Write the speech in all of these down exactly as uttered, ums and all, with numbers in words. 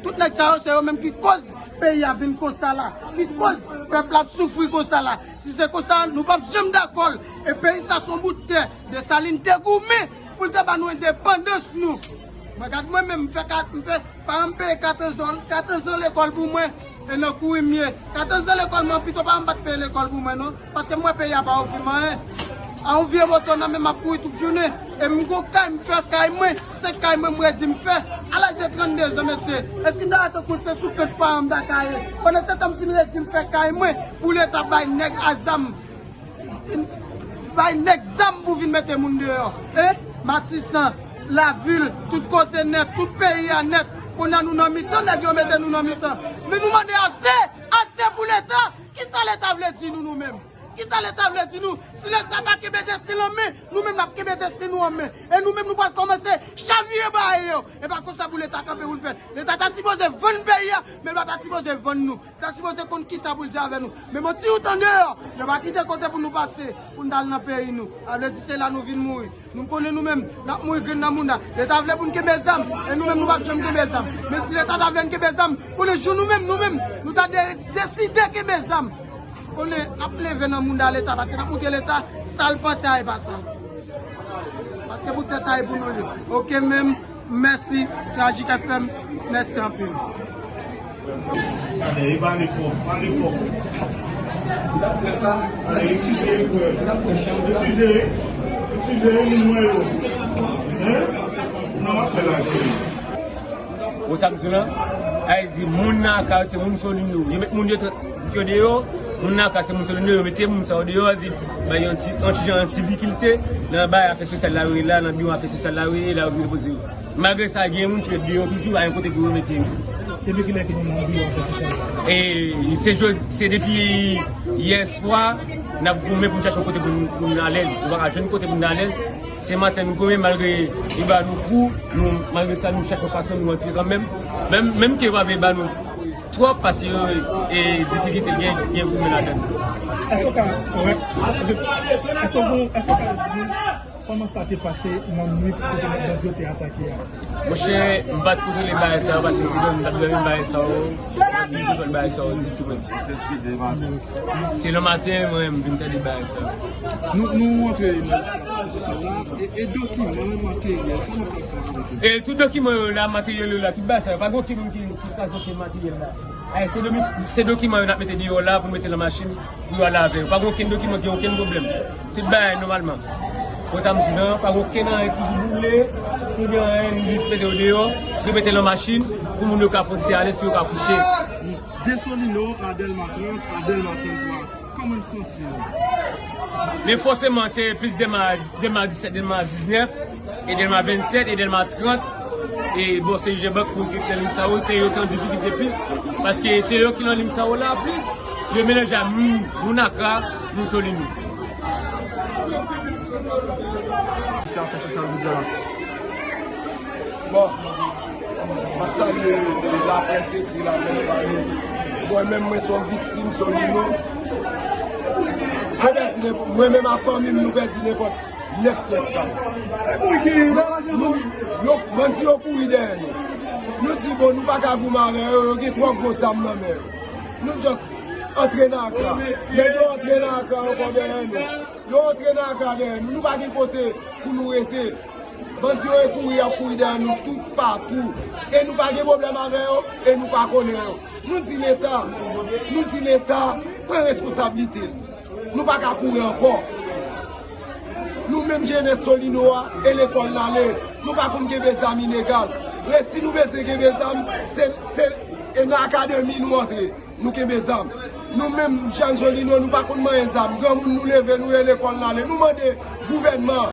Tout nèg sa yo, se yo menm ki koz peyi a vin konsa la, ki koz pèp la ap soufri konsa la. Si se konsa, nou p ap janm dakò. E peyi sa se yon bout tè. Desalin te goumen pou l te ba nou endepandans nou. Mwen, gad mwen menm, m fè kat, m fè, paran m peye katòz an, katòz an lekòl pou mwen, e nan kouri m ye. Katòz an lekòl, mwen pito paran m pa t peye lekòl pou mwen non. Paske m wè peyi a pa ofri m anyen. A yon vye moto nan men m ap kouri tout jounen. E m gon kay, m fè kay mwen, se kay mwen m redi m fè. A laj de trannde zan, mesye, èske m ta rete konsa sou kont paran m ta ka ye? Pandan se tan m fin redi m fè kay mwen, pou leta bay nèg a zam, bay nèg zam pou vin mete moun deyò. E Matisan, lavil, tout kote nèt, tout peyi a nèt. Kounye a nou nan mitan, nèg yo mete nou nan mitan. Men nou mande ase, ase pou leta. Kisa leta vle di nou, nou menm? Kisa leta vle di nou? Si leta pa kenbe desten l an men, nou menm n ap kenbe desten nou an men. E nou menm nou pral kòmanse chavire barye yo. E pa konsa pou leta kanpe pou l fè. Leta ta sipoze vann peyi a, men l pa ta sipoze vann nou. Li ta sipoze konn kisa pou l di avè nou. Men manti ou tande yo, yo pa kite kote pou nou pase, pou n t al nan peyi nou. Sa vle di se la nou vin mouri. Nou konnen nou menm, n ap mouri grenn nan mouna. Leta vle pou n kenbe zam, e nou menm nou p ap janm kenbe zam. Men si leta ta vle n kenbe zam, konnen jou nou menm, nou menm, nou ta de-, deside kenbe zam. Konnen n ap leve nan mouna leta, paske n ap montre leta sa l panse a e pa sa. Paske bout tè sa e pou nou li. Oke menm, mèsi, Trajik F M, mèsi anpil. Gade, e pale fò, pale fò. Ale, eskize, frè. Eskize, eskize, moun mwen yo. Hein? Nan w ap fè la, cheri. Ou sa m di w lan? Ay di, moun nan Akayè se moun Solino. Yo met moun yo, yo deyò, moun nan Akayè se moun Solino, yo mete moun sa yo deyò, di, bay yon ti, yon ti jan, yon ti difikilte nan bay afè sosyal la yo ye la, nan biwo afè sosyal la yo ye la, yo vin poze yo. Malgre sa, gen moun ki ret deyò toujou, pa gen kote pou yo mete yo. Depi kilè ke nou nan biwo afè sosyal la? E se jodi, se depi yè swa, n ap goumen pou n chache yon kote pou n, pou n alèz. Nou pa ka jwenn kote pou n alèz. Se maten nou goumen, malgre yo ba nou kou, nou, malgre sa, nou chache yon fason, nou antre kanmenm. Menm, menm ke yo pa vle ba nou twòp, paske yo, e difikilte gen, gen goumen ladan l. Èske w ka, èske w, èske w ka di kòman sa te pase nan nwit kote bandi yo te atake a? Monchè, m pa t kontwole bagay sa yo, paske si m t ap dòmi bagay sa yo, m pa t gen kontwòl bagay sa yo ditou menm. Se lè maten, mwen, m vin tande bagay sa yo. Nou, nou antre nan espas sosyal la, e, e dokiman, materyèl, sa nou fè sa avèk yo? E tout dokiman yo la, materyèl yo la, tout bagay sa yo, pa gen okenn moun ki, ki kraze okenn materyèl la. Ay, se domi-, se dokiman yo n ap mete deyò la pou n mete nan machin pou yo ale avè yo. Pa gen okenn dokiman ki gen okenn pwoblèm. Tout bagay nòmalman. Konsa m di non, pa gen okenn anyen ki boule, ki gen anyen, nou jis mete yo deyò, nou mete nan machin pou moun yo ka fè yon ti alèz pou yo ka kouche. De Solino a Dèlma trant, a Dèlma tranntwa. Kòman n santi nou? Men fòseman, se plis Dèlma, Dèlma disèt, Dèlma diznèf, e Dèlma vennsèt, e Dèlma trant, e bò se Ijenbank, moun ki nan lim sa yo, se yo ki an difikilte plis, paske se yo ki nan lim sa yo la plis, yo melanje a moun, moun Akra, moun Solino. Sa fè se sa jodi a la. Bon, m ap salye laprès ekri, laprès pale. Mwen menm, mwen se yon viktim Solino. Mwen pèdi nenpòt, mwen menm ak fanmi m, nou pèdi nenpòt nèf prèske. Nou, yo, bandi yo kouri dèyè nou. Nou di, bon, nou pa ka goumen avè yo, yo gen twòp gwo zam nan men yo. Nou just antre nan Akra. Nèg yo antre nan Akra ankò dèyè nou. Yo antre nan Akra dèyè nou. Nou pa gen kote pou nou rete. Bandi yo e kouri, y ap kouri dèyè nou toupatou. E nou pa gen pwoblèm avè yo, e nou pa konnen yo. Nou di Leta, nou di Leta, pran responsablite l. Nou pa ka kouri ankò. Nou menm jenès Solino a, e lekòl n ale. Nou pa konn kenbe zam ilegal. E si nou bezwen kenbe zam, se, se, e nan akademi nou antre. Nou kenbe zam. Nou menm, jèn Solino, nou pa konn manyen zam. Granmoun nou leve, nou ye lekòl n ale. Nou mande gouvènman an.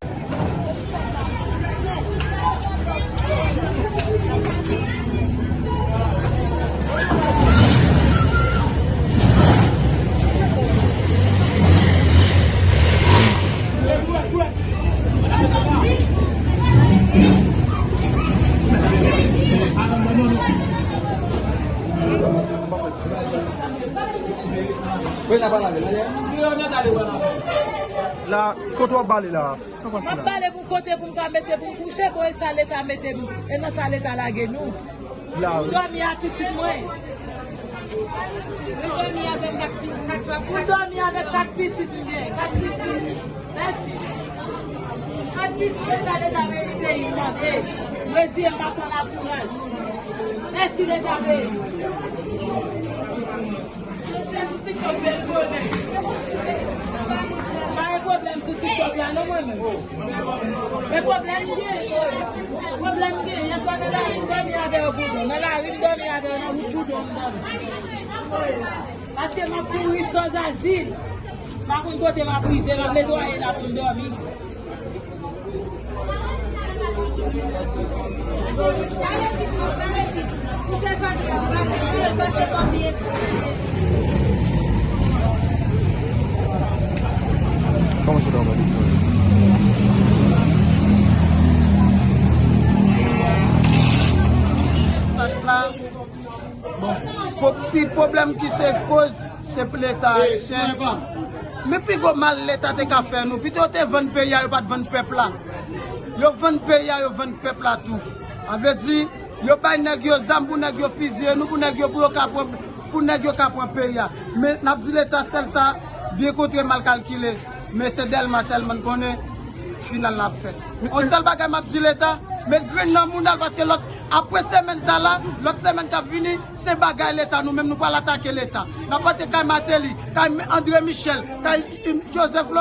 La, kote w ap bale la? Sa w ap fè la? M ap bale pou kote pou m ka mete pou m kouche, pou e sa Leta mete m, e nan sa Leta lage nou. Ou dòmi ak pitit mwen. Ou dòmi avèk kat pi-, kat, kat, kat. Ou dòmi avèk kat pitit mwen. Kat pitit. Mèsi. Kat pitit, se sa Leta peyi mande. Mwen di, m pa pran lakouraj. Mèsi, Leta peyi. Pa gen pwoblèm sou TikTok la, non, mwen menm. Men pwoblèm gen. Pwoblèm gen. Yèswa nan lari m dòmi avè yo, Boudon. Nan lari m dòmi avè yo, nan wout Boudon m dòmi. Paske m ap kouri sanzazil. M pa konn kote m ap rive, m ap netwaye la pou m dòmi. Kòman se nòmal? Espas la, bon, po-, pi pwoblèm ki se koz, se pou Leta ayisyen. Men pi gwo mal Leta te ka fè nou, pito yo te vann peyi a, yo pa t vann pèp la. Yo vann peyi a, yo vann pèp la tou. A vle di, yo bay nèg yo zam pou nèg yo fiziye nou, pou nèg yo, pou yo ka pran, pou nèg yo ka pran peyi a. Men n ap di Leta sèl sa, byen kontre mal kalkile. Men se Dèlma sèlman n konnen final la ap fèt. On sèl bagay m ap di Leta, met grenn nan mouda l, paske lòt, apre semèn sa la, lòt semèn k ap vini, se bagay Leta, nou menm nou pral atake Leta. N ap antre kay Martelly, kay André Michel, kay, um, Joseph